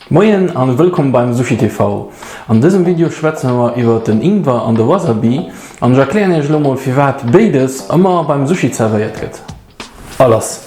Moien an wëllkomm beim Sushi TV. An dësem Video schwätze mer iwwert den Ingwer an de Wasabi an ech erklären iech elo mol firwat béides ëmmer beim Sushi zerwéiert gëtt. A lass!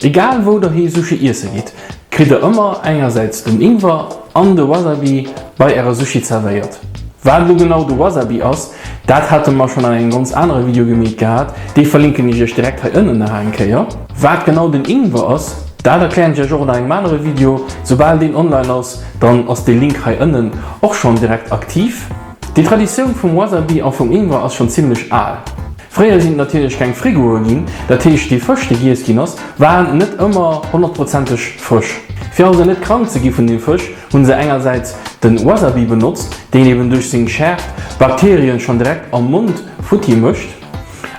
Egal wou der hee Sushi iesse gitt, kritt der ëmmer engersäits den Ingwer an de Wasabi bei ärer Sushi zerwéiert. Wat elo genau de Wasabi ass, dat hate mer schonn an engem ganz anere Video gemeet gehat, dee verlinken ech iech direkt hei ënnen nach eng Kéier. Wat genau den Ingwer ass, dat erklären ech iech och an engem anere Video. Soubal deen online ass, dann ass dee Link hei ënnen och schonn direkt aktiv. Déi Traditioun vum Wasabi a vum Ingwer ass schonn zimmlech al. Fréier sinn et natierlech keng Frigoe ginn, dat heescht déi Fësch déi giess ginn ass, war net ëmmer honnertprozenteg frësch. Fir also net krank ze gi vun deem Fësch, hunn se engersäits den Wasabi benotzt, deen eben duerch seng Schäerft d'Bakterien schonn direkt am Mond futti mécht.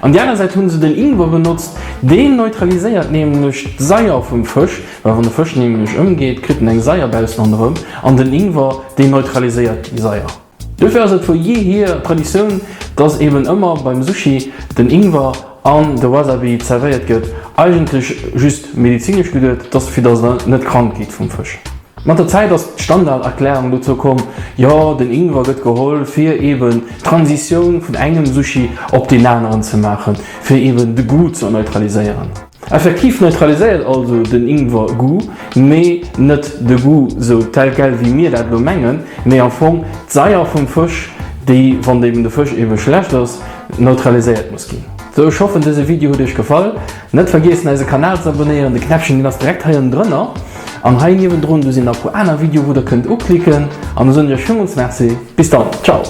An déi aner Säit hunn se den Ingwer benotzt, deen neutraliséiert nämlech d'Saier vum Fësch, well wann de Fësch nämlech ëmgeet, kritt en eng Saier baussen ronderëm an den Ingwer deen neutraliséiert déi Saier. Dofir ass et vu jeehier Traditioun, dass eben ëmmer beim Sushi den Ingwer an de Wasabi zerwéiert gëtt, eigentlech just medizinesch geduet, dass fir dass der net krank gitt vum Fësch. Mat der Zäit ass d'Standarderklärung dozou komm, jo den Ingwer gëtt geholl fir eben d'Transitioun vun engem Sushi op deen aneren ze maachen, fir eben de Goût ze neutraliséieren. Effektiv neutraliséiert also den Ingwer Goût, mee net de Goût sou tel quel wéi mir dat elo mengen, mee am Fong d'Saier vum Fësch, déi, wann eben de Fësch ebe schlecht ass, neutraliséiert muss ginn. Sou, ech hoffen dëse Video huet iech gefall. Net vergiessen eise Kanal ze abonnéieren, de Knäppchen deen ass direkt hei ënnendrënner an hei niewendrun do sinn nach puer aner Videoe wou der kënnt uklicken an da soen ech iech villmools Merci. Bis dann, ciao.